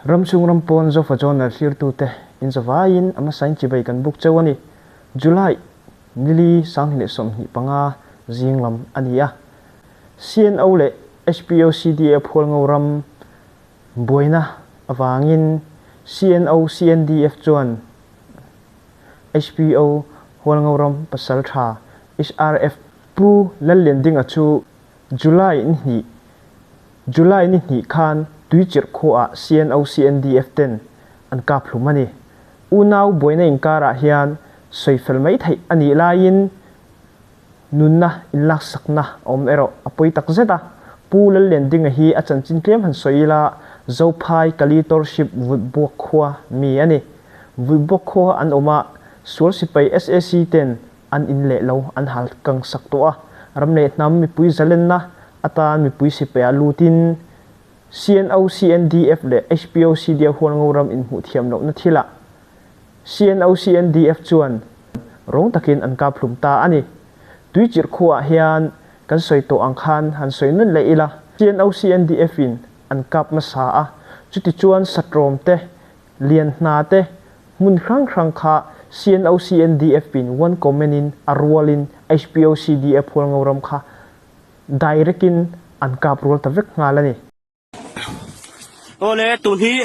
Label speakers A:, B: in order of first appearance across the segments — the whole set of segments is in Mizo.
A: Ramchhung ram pawn Zofa Journal thlirtute in zavaiin a hmasain chibai kan buk cheu a ni. July nili 2025 zing lam a ni a. CNO leh HPOCDA Phualngo ram buaina avangin CNO CNDF chuan HPO Hualngo ram pasal tha HRF Pu Lalliandinga chu July ni hnih July ni hnih khan Tuichirh khuaah CNO CNDF ten an kap hlum a ni. Unau buaina inkarah hian sawi fel mai theih a nih laiin nunna inlaksakna a awm erawh a pawi tak zet a. Pu Lalliandinga hi a chanchin tlem han sawi ila Zophai Kalitorship Vulhbuak khua mi a ni. Vulhbuak khua an awm a, sual sipai SAC ten an in leh lo an hal kang sak tawh a, ram leh hnam mipui zalenna atan mipui sipaia lutin CNO, CNDF leh HPO CDA Hualngo ram inhmuh thiam lohna thilah CNO, CNDF chuan rawng takin an kap hlum ta a ni. Tuichirh khuaah hian kan sawi tawh ang khan han sawi nun leh ila, CNO, CNDF in an kap hmasa a, chutichuan satrawm te Lian hna te hmun hrang hrang kha CNO CNDF in one comment in a rual in HPO CDF Hualngo ram kha direct in an kap rual ta vek nghal a ni.
B: Awle tun hi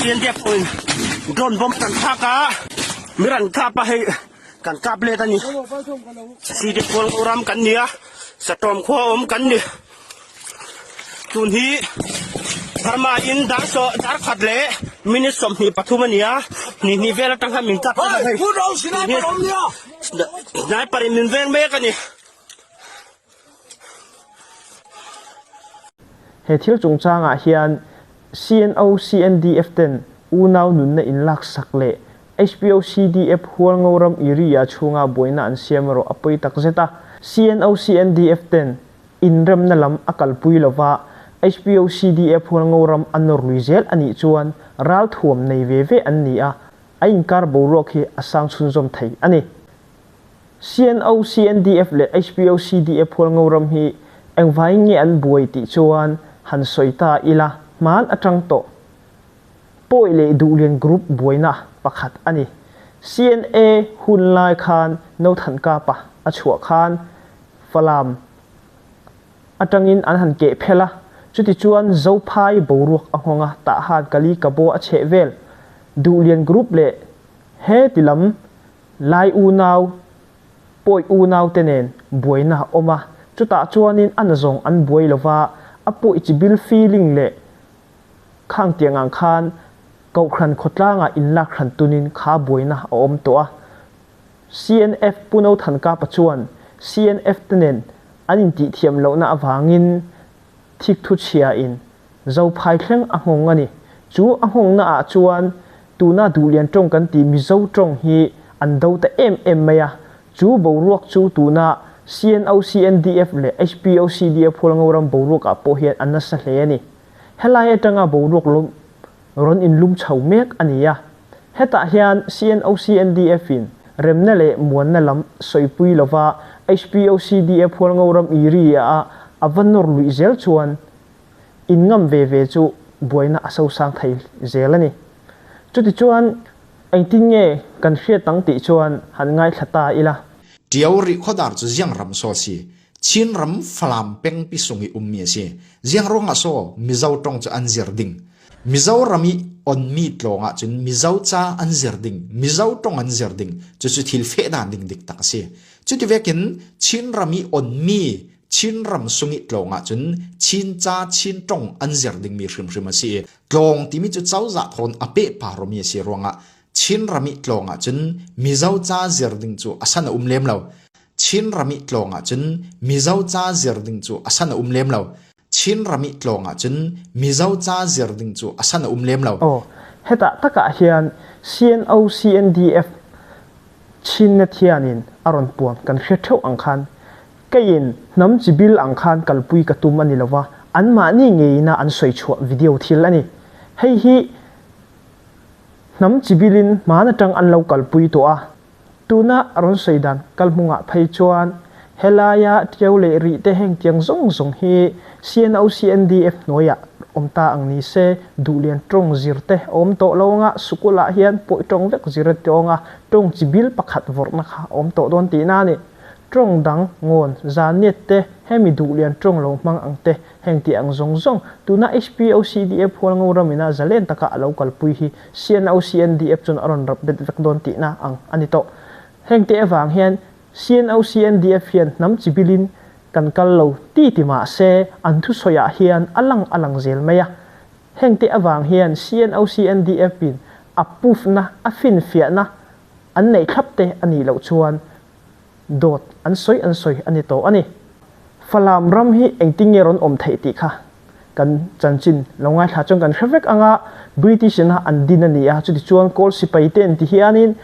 B: CNDF pawh in drone bomb kan thlak a, mi ran kap a hei kan kap let a ni. CDF Hualngo ram kan ni a, Satawm khua awm kan ni. Tun hi Burma in dar saw dar khat leh minute 23 a ni a, hnih hnih vel atang khan min kap a hei sniper in min veng mek a ni.
A: He thil chungchangah hian CNO CNDF ten unau nunna inlaksak leh HPO CDF Hualngo ram area chhunga buaina an siam erawh a pawi takzet a, CNO CNDF ten Inremna lam a kalpui lova, HPOCDF Hualngo ram a nawr lui zel a nih chuan ralthuam nei ve ve an ni a, a inkar boruak hi a sang chhunzawm thei a ni. CNO, CNDF leh HPOCDF Hualngo ram hi engvaiin nge an buai tih chuan han sawi ta ila hman atang tawh Pawi leh Duhlian Group buaina pakhat a ni. CNA hun lai khan Nothankapa a chhuah khan Falam atangin an han keh phel a, chutichuan Zophai boruak a nghawng a, Tahan Kali Kabo a chheh vel. Duhlian Group leh he ti lam Lai unau, Pawi unau te nen buaina a awm a, chutah chuanin a nazawng an buai lova, a pawi chibil feeling leh Khang tiang ang khan Kohhran khawtlangah inlak hran tunin kha buaina a awm tawh a. CNF Pu No Thankapa chuan CNF te nen an intihthiam lohna avangin thikthu chhiain Zophai thleng a nghawng a ni. Chu a nghawngna ah chuan tuna Duhlian tawng kan tih Mizo tawng hi an do ta em em mai a. Chu boruak chu tuna CNO, CNDF leh HPO, CDF Hualngo ram boruak ah pawh hian a nasa hle a ni. Helai atanga boruak lawm rawn inlum chho mek a ni a. Hetah hian CNO, CNDF in remna leh muanna lam sawipui lova HPO, CDF Hualngo ram iri a a va nawr luih zel chuan in ngam ve ve chu buaina a sosang thei zel a ni. Chutichuan engtin nge kan hriat ang tih chuan han ngaithla ta ila.
C: Ṭio rihkhawdar cu Ziangram saw a si. Chinram Falam pengpi sung i ummi a si. Ziangruang ah saw Mizo ṭong cu an zir ding. Mizoram i onmi tlawng ahcun Mizo ca an zir ding, Mizo ṭong an zir ding. Cucu thil feh dan ding dik tak a si. Cuti vekin Chinram i onmi Chinram sung i tlawng ahcun Chin ca, Chin ṭong an zir dingmi hrimhrim a si i tlawng timi cu cozah thawn a pehparomi a si ruangah Chinram i tlawng ahcun Mizo ca zir ding cu a san a um lem lo. Chinram i tlawng ahcun Mizo ca zir ding cu a san a um lem lo. Chinram i tlawng ahcun Mizo ca zir ding cu a san a um lem lo.
A: Aw, hetah takah hian CNO CNDF Chinnet hianin a rawn puan kan hre theuh ang khan keiin hnam chibil ang khan kalpui ka tum a ni lova, anmahni ngeina an sawi chhuah video thil a ni. Hei hi hnam chibilin hman atang an lo kalpui tawh a. Tuna a rawn sawi dan kalhmungah phei chuan helaia ṭiau leh rih te heng tiang zawng zawng hi CNO CNDF hnuaiah awm ta ang ni se, Duhlian tawng zir te a awm tawh lo anga, sukulah hian pawi tawng vek zir a ti awng a, tawng chi bil pakhat vawrhna kha a awm tawh dawn tihna a ni. Tawng dang, ngawn, zaniat te, hemi Duhlian tawng lo hmang ang te, heng tih ang zawng zawng, tuna HPO CDF Hualngo ramina zalen taka a lo kalpui hi CNO CNDF chuan a rawn rap bet vek dawn tihna ang a ni tawh. Heng te avang hian CNO CNDF hian hnam chi bilin kan kal lo ti ti mah se an thusawiah hian a lang a lang zel mai a. Heng te avang hian CNO CNDF in a pufna, a finfiahna an neih thlap te a nih loh chuan dawt an sawi an sawi a ni tawh a ni. Falam ram hi engtin nge rawn awm theih tih kha kan chanchin lo ngaithla chuan kan hre vek ang a, British ina an din a ni a, chutichuan Kawl sipai te an ti hianin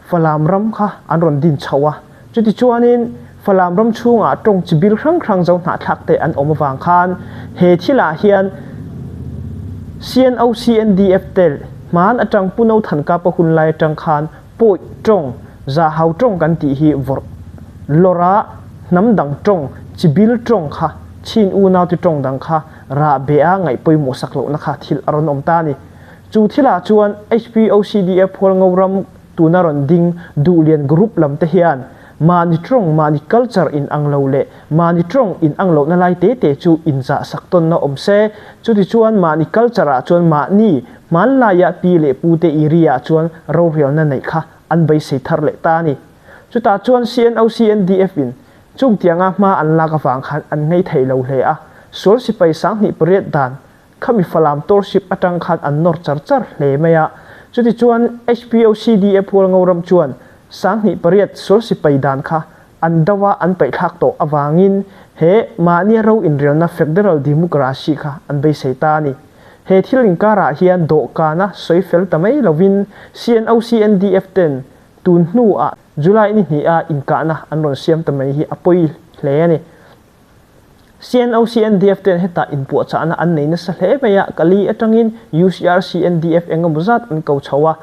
A: Falam ram kha an rawn din chho a, chutichuanin Falam ram chhungah tawng chi bil hrang hrang zo hnahthlak te an awm avang khan he thilah hian CNO CNDF te hman atang Pu No Than Kapa hun lai atang khan Pawi tawng, Zahau tawng kan tih hi vawrh lawrh a, hnam dang tawng, chi bil tawng kha, Chin unaute tawng dang kha rah beh a ngaih pawimawh sak lohna kha thil a rawn awm ta a ni. Chu thilah chuan HPOCDF Hualngo ram tuna rawn ding Duhlian group lam te hian mahni tawng, mahni culture in ang lo leh mahni tawng in ang lohna lai te te chu inzah sak tawnna awm se. Chutichuan mahni culture ah chuan mahni hmanlaia pi leh pu te iri ah chuan rorelna neih kha an beisei thar leh ta a ni. Chutah chuan CNOCNDF in chung tianga hma an lak avang khan an ngei thei lo hle a, sual sipai 8008 dan Khami Falam Township atang khan an nawr char char hle mai a. Chutichuan HPOCDF Hualngo ram chuan 8008 sual sipai dan kha an do a an paihthlak tawh avangin he mahnia ro inrelna Federal Democracy kha an beisei ta a ni. He thil inkarah hian dawhkana sawi fel ta mai lovin CNOCNDF ten tun hnuah July ni hniha inkahna an rawn siam ta mai hi a pawi hle a ni. CNOCNDF ten hetah inpuahchahna an nei nasa hle mai a, Kali atangin UCRCNDF eng emaw zat an ko chho a,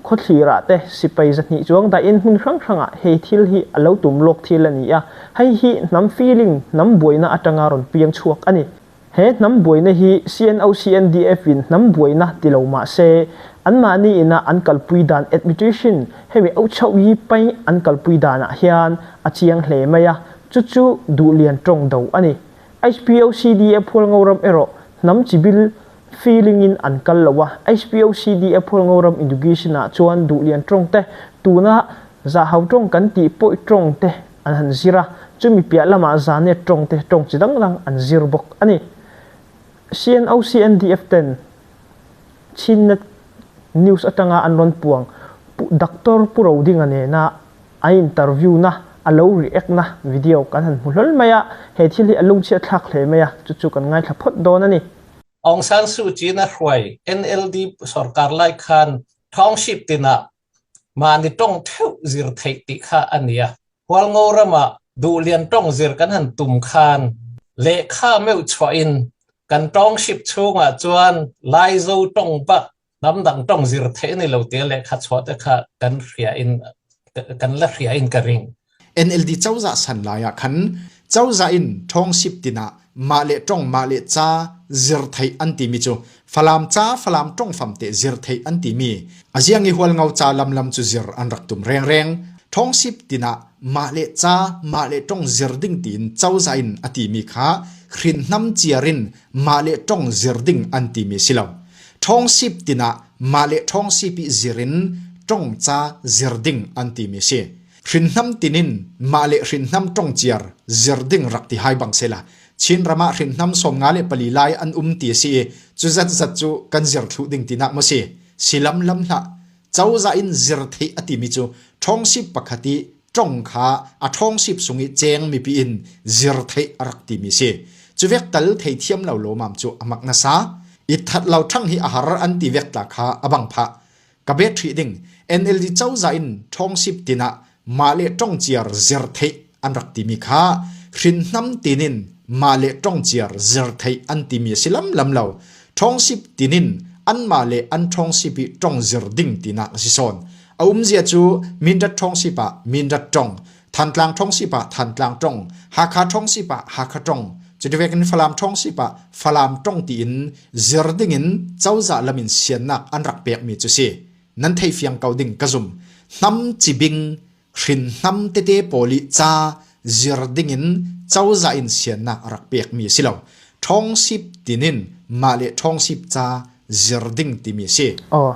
A: khawthlirah te sipai 200 chuang dahin hmun hrang hrangah hei thil hi a lo tum lawk thil a ni a, hei hi hnam feeling, hnam buaina atanga rawn piang chhuak a ni. He hnam buaina hi CNOCNDF in hnam buaina ti lo mah se, anmahni ina an kalpui dan administration hemi auchhoh yi pai an kalpui danah hian a chiang hle mai a, chu chu duhlian tawng do a ni. HPOCDF Hualngo ram erawh hnam chi bil feeling in an kal lo a, HPOCDF Hualngo ram education ah chuan duhlian tawng te, tuna zahau tawng kan tih pawih tawng te an han zir a, chumi piah lamah Zanet tawng te tawng chi dang dang an zir bawk a ni. CNOCNDF ten Chinnet News atanga an rawn puang Pu Doctor Pu Rodinga nena an interview na a lo react na video kan han hmu hlawl mai a, he thil hi a lungchhiat thlak hle mai a, chu chu kan ngaithla phawt dawn a ni.
D: Aung San Suu Kyi na hruai NLD sorkar lai khan township tinah Mahni tawng theuh zir theih tih kha a ni a. Hualngo ramah Duhlian tawng zir kan han tum khan lehkha meuh chhuahin kan township chhungah chuan Laizo tawng bak hnam dang tawng zir theih a ni lo tia lehkha chhuah te kha kan hria in kan la hria in ka ring.
C: NLD cozah san lai ah khan cozah in ṭhawngsip tin ah mah le ṭong mah le ca zir theih an timi cu Falam ca Falam ṭongfam te zir theih an timi a ziang i Hualngo ca lamlam cu zir an rak tum rengreng. Ṭhawngsip tin ah mah le ca mah le ṭong zir ding tiin cozah in a timi kha hrinhnam ciar in mah le ṭong zir ding an timi si lo. Ṭhawngsip tin ah mah le ṭhawngsip i zir in ṭong ca zir ding an timi si. Hrinhnam tinin mah le hrinhnam ṭongciar zir ding rak ti hai bang sela Chin ram ah hrinhnam 54 lai an um ti a si i cu zatzat cu kan zir thlu ding tinak maw si? Si lamlam hlah. Cozah in zir theih a timi cu ṭhawngsip pakhat i ṭong kha a ṭhawngsip sung i cheng mipi in zir theih a rak timi si. Cu vek tal theithiam lo lawmam cu a mak nasa. I that lo ṭhang hi a har an ti vek tla kha a bang phah. Ka bet hrih ding NLD cozah in ṭhawngsip tin ah mah le ṭongciar zir theih an rak timi kha hrinhnam tinin mah le ṭongciar zir theih an timi a si lamlam lo. Ṭhawngsip tinin anmah le an ṭhawngsip i ṭong zir ding tinak a si sawn. A umzia cu Mindat ṭhawngsip ah Mindat ṭong, Thantlang ṭhawngsip ah Thantlang ṭong, Hakha ṭhawngsip ah Hakha ṭong. Cuti vekin Falam ṭhawngsip ah Falam ṭong tiin zir dingin cozah lam in siannak an rak pekmi cu si. Nan theifiang ko ding ka zum. Hnam cibing hrin hnam tete pawl i ca zir dingin cozah in siannak a rak pekmi a si lo. Ṭhawngsip tinin mah le ṭhawngsip ca zir ding timi a si.
A: Aw.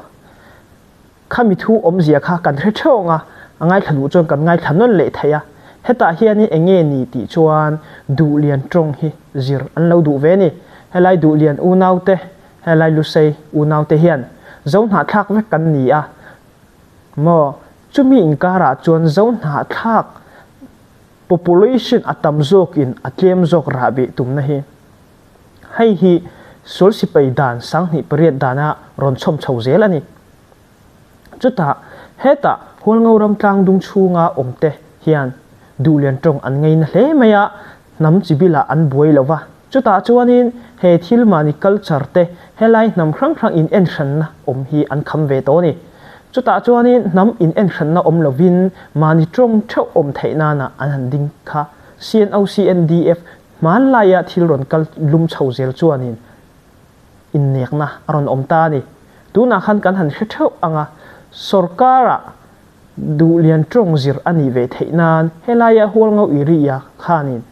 A: Khami thu awmzia kha kan hre ṭheuh ang a, a ngaithla duh chuan kan ngaithla nawn leh thei a. Hetah hian eng nge ni tih chuan Duhlian ṭawng hi zir an lo duh ve ni. Helai Duhlian unaute, helai Lusei unaute hian Zohnahthlak vek kan ni a maw? Chumi inkarah chuan Zohnahthlak population a tam zawkin a tlem zawk rahbeh tumna hi. Hei hi sual sipai dan 8008 dana rawn chhawm chho zel a ni. Chutah, hetah Hualngo ram tlangdung chhunga awmte hian Duhlian tawng an ngaina hle mai a, hnam chi bilah an buai lo va. Chutah chuanin he thil mahni culture te helai hnam hrang hrang in enhranna awm hi an kham ve tawh a ni. Chutah chuanin hnam in enhranna awm lovin mahni tawng theuh awm theih nana an han ding kha CNOCNDF Hmanlaia thil rawn kal lum chho zel chuanin innekna a rawn awm ta a ni. Tunah khan kan han hre theuh ang a, sorkara duhlian tawng zir a nih ve theih nan helaia Hualngo Iriya khanin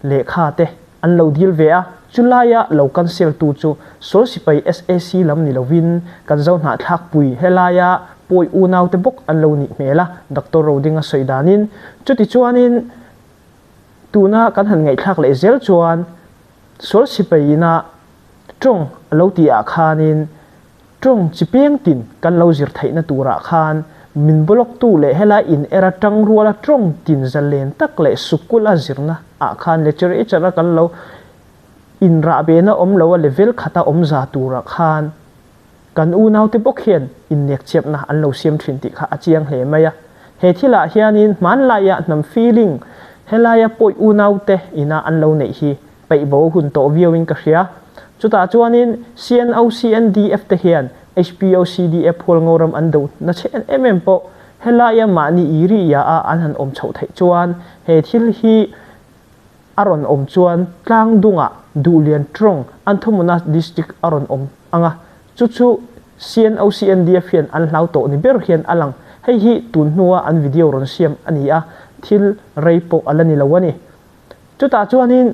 A: lehkha te an lo dil ve a, chulaia lo cancel tu chu Sawl Sipai SAC lam ni lovin kan zo hnahthlakpui helaia pawi unaute bawk an lo nih hmel a, Doctor Rodinga sawi danin. Chutichuanin Tuna kan han ngaihthlak leh zel chuan sual sipai ina tawng a lo tih ah khanin tawng chi peng tin kan lo zir theihna turah khan min block tu leh helai in era tang ruala tawng tin zalen tak leh sukul a zirna ah khan literature a kan lo inrahbehna awm lo a level khata awm za turah khan Kan unaute bawk hian innekchhiapna an lo siam thin tih kha a chiang hle mai a. He thilah hianin hmanlaia hnam feeling helaia pawi unaute ina an lo neih hi peih bo hun tawh viauin ka hria. Chutah chuanin CNOCNDF te hian HPOCDF Hualngo ram an do na chhe en em em pawh helaia mahni i ri ia a an han awm chhoh theih chuan he thil hi a rawn awm chuan tlangdungah Duhlian Trawng Anthomona District a rawn awm ang a, chu chu CNOCNDF hian an hlau tawh ni ber hian a lang. Hei hi tun hnua an video rawn siam a ni a, thil rei pawh a la ni lo a ni. Chutah chuanin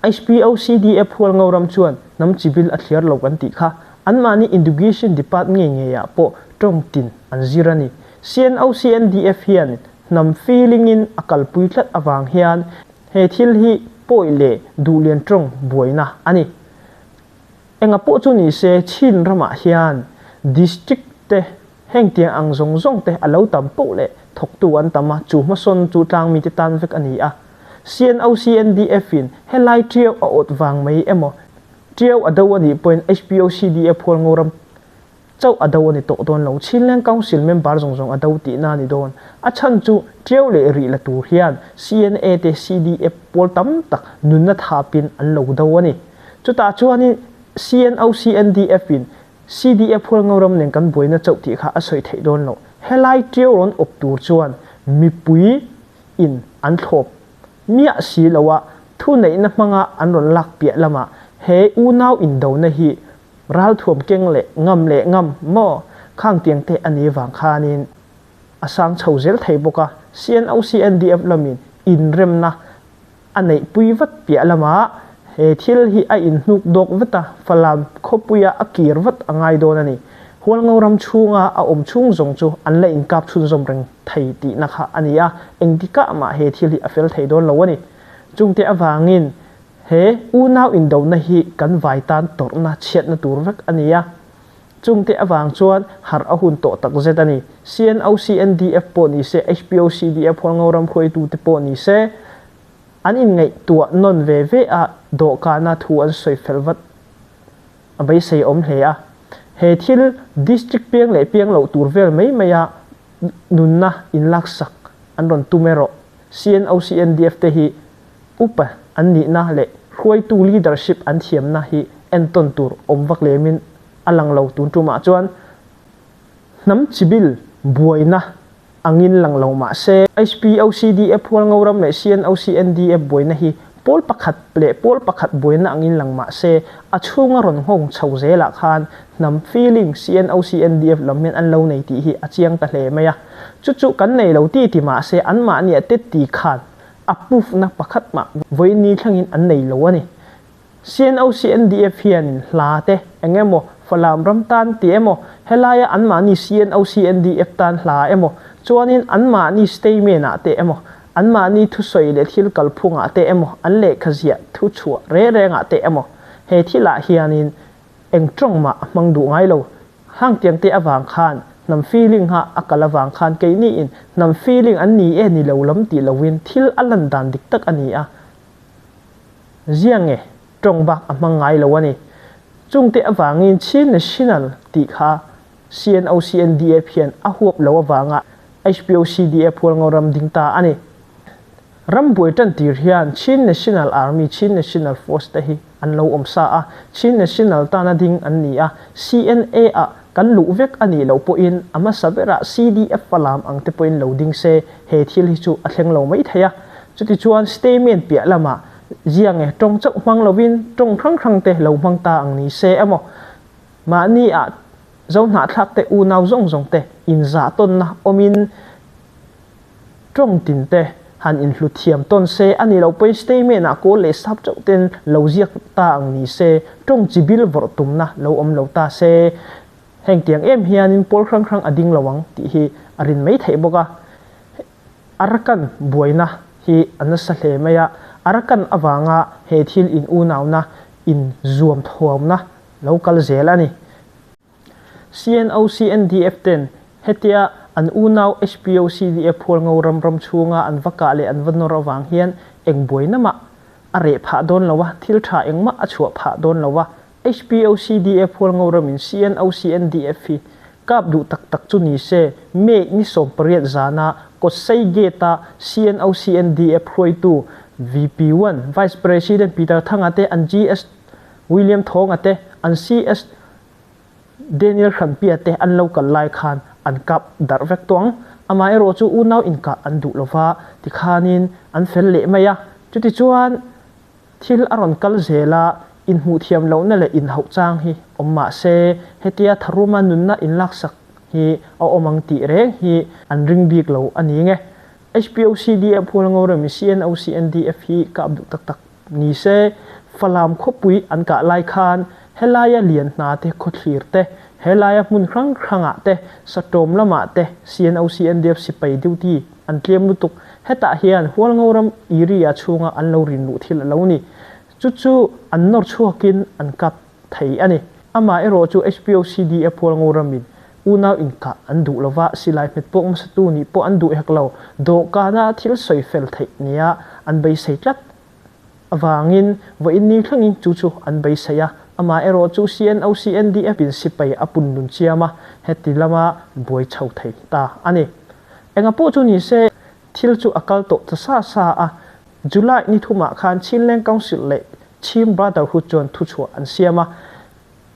A: HPOCDF Hualngo ram chuan hnam chi bil a thliar lo kan tih kha anmahni Indugition Depart ngei ngeiah pawh tawng tin an zir a ni. CNOCNDF hian Hnam feeling-in a kalpui tlat avang hian he thil hi pawi leh duhlian tawng buaina a ni. Enga pawh chu ni se Chin ramah hian district te heng tiang ang zawng zawng te a lo tam poh leh thawktu an tam a, chu hmasawn chu tlangmite tan vek a ni a. CNOCNDF-in helai tiau a awt vang mai emaw tiau a do a nih pawhin HPOCDF Hualngo ram Chauh a do a ni tawh dawn lo. Chinleng Council member zawng zawng a do tihna a ni dawn. A chhan chu Tiau leh rih la tur hian CNA te CDF pawl tam tak nunna thapin an lo do a ni. Chutah chuanin CNO CNDF in CDF Hualngo ram nen kan buaina chauh tih kha a sawi theih dawn lo. Helai Tiau rawn awp tur chuan mipui in an thlawp miah si lo a, thuneihna hmanga an rawn lak piah lamah he unau indona hi Ralthuam keng leh ngam leh ngam maw? Khang tiang te a ni vang khanin a sang chho zel thei bawk a, CNOCNDF lamin inremna a neihpui vat piah lamah he thil hi a inhnuk dawk vat a, Falam khawpuia a kir vat a ngai dawn a ni. Hualngo ram chhunga a awm chhung zawng chu an la inkap chhunzawm reng thei tihna kha a ni a, engtikah mah he thil hi a fel thei dawn lo a ni. Chungte avangin He unau indona hi kan vai tan tawrhna chhiatna tur vek a ni a, chungte avang chuan harh a hun tawh tak zet a ni. CNOCNDF pawh ni se, HPOCDF Hualngo ram hruaitute pawh ni se, an inngaihtuah nawn ve ve a, dawhkana thu an sawi fel vat a beisei awm hle a. He thil district piang leh piang loh tur vel mai maia nunna inlaksak an rawn tum erawh CNOCNDF te hi Upa an nihna leh hruaitu leadership an thiamna hi entawn tur awm vak lemin a lang lo tun tumah chuan hnam chibil buaina angin lang lo mah se HPOCDF Hualngo ram leh CNOCNDF buaina hi Pawl pakhat leh pawl pakhat buaina angin lang mah se, a chhunga rawn nghawng chho zelah khan hnam feeling CNOCNDF lam hian an lo nei tih hi a chiang ta hle mai a. Chu chu kan nei lo ti ti mah se anmahniah te ti khan a pufna pakhat mah vawiin thlengin an nei lo a ni. CNOCNDF hianin hla te eng emaw Falam ram tan ti emaw helaia anmahni CNOCNDF tan hla emaw chuanin anmahni statement ah te emaw Anmahni thusawi leh thil kalphungah te emaw, an lehkha ziah thu chhuah reng rengah te emaw, he thilah hianin eng tawng mah a hmang duh ngai lo. Hlangtiang te avang khan, hnam feeling ha a kal avang khan keiniin hnam feeling an ni e ni lo lam tih loin thil a lan dan dik tak a ni a. Zia nge tawng bak a hmang ngai lo a ni. Chungte avangin Chin National tih kha CNOCNDF hian a huap lo avanga HPOCDF Hualngo ram ding ta a ni. Ram buai tan tir hian Chin National Army, Chin National Force te hi an lo awm sa a, Chin National tana ding an ni a, CNA ah kan luh vek a nih loh pawhin a hmasa berah CDF Falam ang te pawhin lo ding se he thil hi chu a thleng lo mai thei a. Chutichuan statement piah lamah ziange tawng chauh hmang lovin tawng hrang hrang te lo hmang ta ang ni se emaw Mahni ah zo hnahthlak te unau zawng zawng te inzah tawnna awmin tawng tin te han inhlut thiam tawn se a ni lo pawhin statement ah kawl leh sap chauh ten lo ziak ta ang ni se tawng chi bil vawrh tumna lo awm lo ta se heng tiang em hianin pawl hrang hrang a ding lo ang tih hi a rin mai theih bawk a. Arakan buaina hi a nasa hle mai a, Arakan avanga he thil in unauna in zuam thuamna lo kal zel a ni. CNOCNDF ten hetia an unau HPOCDF Phualngo ram ram chhunga an va kah leh an va nawr avang hian eng buaina mah a reh phah dawn lo a, thil tha engmah a chhuah phah dawn lo a. HPOCDF Phualngo ramin CNOCNDF hi kap duh tak tak chu ni se, May ni 18 zana Kawtsei Gate-a CNOCNDF hruaitu VP1 Vice President Peter Thanga te an GS William Thawnga te, an CS Daniel Hranpia te an lo kal lai khan an kap darh vek tawh ang. Amaherawh chu unau inkah an duh lova tikhanin an fel leh mai a. Chutichuan thil a rawn kal zel a, inhmuh thiam lohna leh inhauh chang hi awm mah se hetia tharuma nunna inlaksak hi a awm ang tih reng hi an ring bik lo a ni nge. HPOCDF Hualngoremi CNOCNDF hi kap duh tak tak Ni se, Falam khawpui an kah lai khan helaia lian hna te khawthlir te, helaia hmun hrang hrangah te, satawm lamah te CNOCNDF sipai duty an tlem lutuk. Hetah hian Hualngo ram area chhunga an lo rin luh thil a lo ni. Chu chu an nawr chhuakin an kap thei a ni. Amah erawh chu HPOCDF Hualngo ramin unau inkah an duh lova, silai hmet pawk hmasatu nih pawh an duh hek lo. Dawhkana thil sawi fel theih nia an beisei tlat. Avangin vawiin ni thlengin chu chu an beisei a, amah erawh chu CNOCNDF in sipai a pun nun chiam a, heti lama buai chho thei ta a ni. Enga pawh chu ni se, thil chu a kal tawh ta sa sa a, July ni thumah khan Chinleng Council leh Chin Brotherhood chuan thuchhuah an siam a,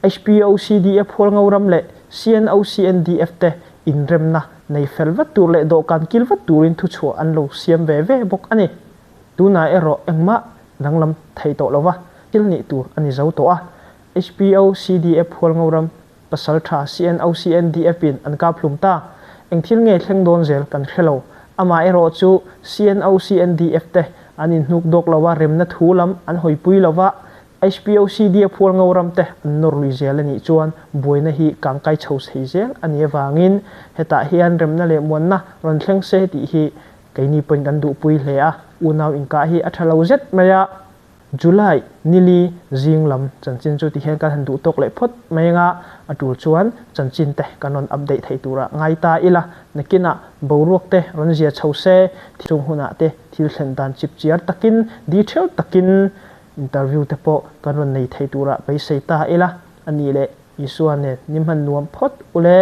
A: HPOCDF Hualngo ram leh CNOCNDF te inremna nei fel vat tur leh dawhkan kil vat turin thuchhuah an lo siam ve ve bawk a ni. Tunah erawh engmah danglam thei tawh lova thil nih tur a ni zo tawh a. HPO, CDF Hualngo ram pasal tha CNO, CNDF in an kap hlum ta. Eng thil nge thleng dawn zel kan hre lo. Amah erawh chu CNO, CNDF te an inhnuk dawk lo a, remna thu lam an hawipui lo va, HPO, CDF Hualngo ram te an nawr lui zel a nih chuan buaina hi kangkai chho thei zel a nih avangin hetah hian remna leh muanna rawn thleng se tih hi Keini pawhin kan duhpui hle a, unau inkah hi a tha lo zet mai a. July nili zing lam chanchin chu tihian kan han duh tawk leh phawt mai anga, a tul chuan chanchin te kan rawn update thei turah ngai ta ila, nakinah boruak te rawn zia chho se, chung hunah te thil thlen dan chip chiar takin, detail takin interview te pawh kan rawn nei thei turah beisei ta ila, a nih leh Isua nen ni hman nuam phawt ule.